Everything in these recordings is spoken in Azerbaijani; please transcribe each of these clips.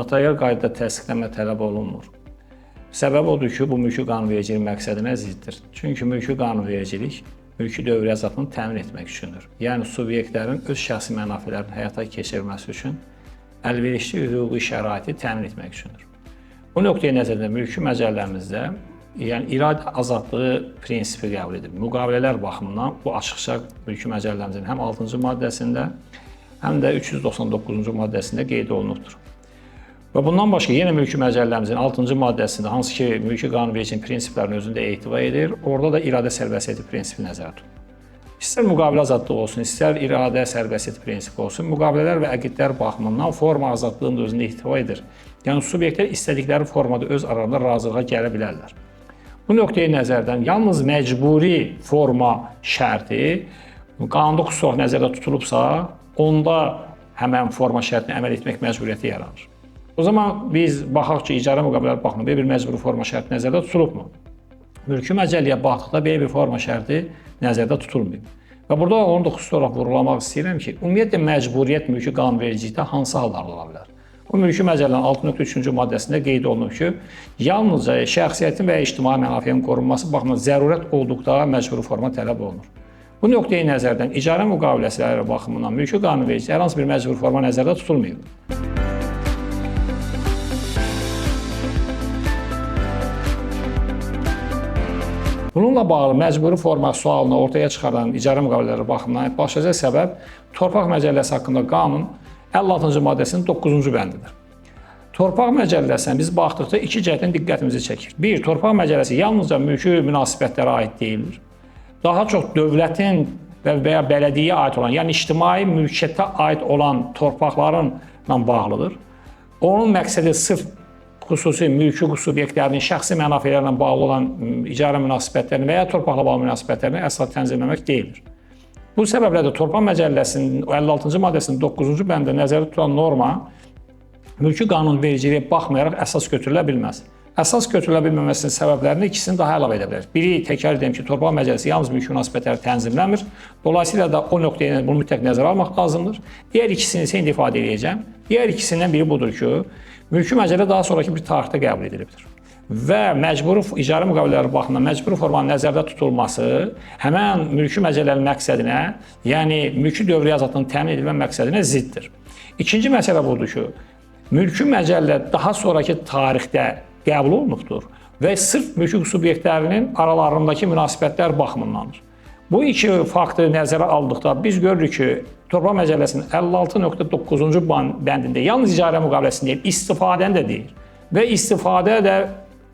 notarial qaydada təsdiqlənmə tələb olunmur. Səbəb odur ki, bu mülki qanunvericiliyin məqsədinə ziddir. Çünki mülki qanunvericilik mülki dövriyyə azadlığını təmin etmək üçündür. Yəni subyektlərin öz şəxsi mənafelərini həyata keçirməsi üçün əlverişli hüquqi şəraiti təmin etmək üçündür. Bu nöqteyi nəzərdən mülki məcəlləmizdə, yəni iradə azadlığı prinsipi qəbul edilib. Müqavilələr baxımından bu açıqca mülki məcəlləmizin həm 6-cı maddəsində, həm də 399-cu maddəsində qeyd olunubdur. Və bundan başqa yenə mülki məcəlləmizin 6-cı maddəsində, hansı ki mülki qanunvericiliyin prinsiplərini özündə ehtiva edir, orada da iradə sərbəstiyyəti prinsipi nəzərdə tutulur. İstər müqavilə azadlığı olsun, istər iradə sərbəstiyyəti prinsipi olsun, müqavilələr və əqidlər baxımından forma azadlığını da özündə ehtiva edir. Yəni subyektlər istədikləri formada öz aralarında razılığa gələ bilərlər. Bu nöqteyi nəzərdən yalnız məcburi forma şərti qanunda xüsusi olaraq nəzərdə tutulubsa, onda həmən forma şərtinə əməl etmək məcburiyyəti yaranır. O zaman biz baxaq ki, icarə müqavilələri baxımından belə bir məcburi forma şərti nəzərdə tutulubmu? Mülki məcəlləyə baxdıqda belə bir forma şərti nəzərdə tutulmayıb. Və burada onu da xüsusi olaraq vurğulamaq istəyirəm ki, ümumiyyətlə məcburiyyət mülki qanunvericilikdə hansı hallarda ola bilər? Bu mülki məcəllənin 6.3-cü maddəsində qeyd olunub ki, yalnızca şəxsiyyətin və ya ictimai mənafenin qorunması baxımından zərurət olduqda məcburi forma tələb olunur. Bu nöqteyi nəzərdən icarə müqavilələri baxımından mülki qanunvericilikdə hər hansı bir məcburi forma nəzərdə tutulmayıb. Bununla bağlı məcburi forma sualını ortaya çıxaran icarə müqavilələri baxımından başlıca səbəb Torpaq Məcəlləsi haqqında qanun 56-cı maddəsinin 9-cu bəndidir. Torpaq Məcəlləsinə biz baxdıqda iki cəhətdən diqqətimizi çəkir. Bir, Torpaq Məcəlləsi yalnızca mülki münasibətlərə aid deyildir. Daha çox dövlətin və ya bələdiyyəyə aid olan, yəni ictimai mülkiyyətə aid olan torpaqlarınla bağlıdır. Onun məqsədi sırf xüsusi mülki subyektlərinin şəxsi mənafelərlə bağlı olan icarə münasibətlərini və ya torpaqla bağlı münasibətlərini əsas tənzimləmək deyildir. Bu səbəblə də Torpaq Məcəlləsinin 56-cı maddəsinin 9-cu bəndində nəzərdə tutulan norma mülki qanunvericiliyə baxmayaraq əsas götürülə bilməz. Əsas götürülə bilməməsinin səbəblərini ikisini daha əlavə edə bilərik. Biri, təkrar edirəm ki, Torpaq Məcəlləsi yalnız mülki münasibətləri tənzimləmir. Dolayısıyla da o nöqteyə bunu mütləq nəzərə almaq lazımdır. Digər ikisini isə indi ifadə edəcəm. Digər ikisindən biri budur ki, mülki məcəllə daha sonrakı bir tarixdə qəbul edilibdir. Və məcburi icarə müqavilələri baxımından məcburi formanın nəzərdə tutulması həmən mülki məcəllənin məqsədinə, yəni mülki dövriyyə azadlığının təmin edilmə məqsədinə ziddir. İkinci məsələ budur ki, mülki məcəllə daha sonrakı tarixdə qəbul olunubdur və sırf mülki subyektlərinin aralarındakı münasibətlər baxımındandır. Bu iki faktı nəzərə aldıqda biz görürük ki, Torpaq Məcəlləsinin 56.9-cu bəndində yalnız icarə müqaviləsini deyil, istifadəni də deyir. Və istifadə də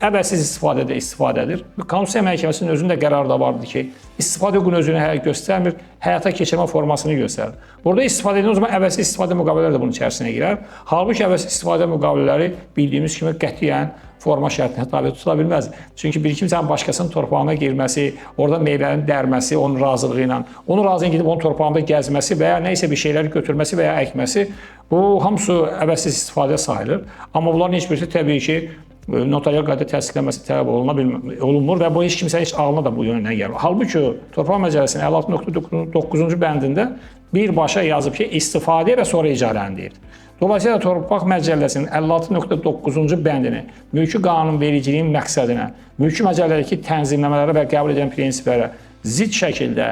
əvəzsiz istifadə də istifadədir. Konstitusiya Məhkəməsinin özündə qərarı da vardır ki, istifadə hüququnu özünü həyata göstərmir, həyata keçirmə formasını göstərir. Burada istifadə edilən o zaman əvəzsiz istifadə müqavilələri də bunun içərisinə girər. Halbuki əvəzsiz istifadə müqavilələri bildiyimiz kimi qətiyyən forma şərtinə tabe tutula bilməz. Çünki bir kimsənin başqasının torpağına girməsi, orada meyvəni dərməsi onun razılığı ilə, onun razılığı gedib onun torpağında gəzməsi və ya nə isə bir şeyləri götürməsi və ya əkməsi, bu hamısı əvəzsiz istifadə sayılır. Amma bunların heç birisi təbii ki, notarial qaydada təsdiqlənməsi tələb olunmur və bu heç kimsənin heç ağlına da bu yöndən gəlmir. Halbuki Torpaq Məcəlləsinin 56.9-cu bəndində birbaşa yazıb ki, istifadə və sonra icarəni deyib. Dolayısıyla Torpaq Məcəlləsinin 56.9-cu bəndini mülki qanunvericiliyin məqsədinə, mülki məcəllədəki tənzimləmələrə və qəbul edilən prinsiplərə zidd şəkildə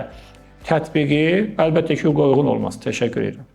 tətbiqi əlbəttə ki, hüquqa uyğun olmaz. Təşəkkür edirəm.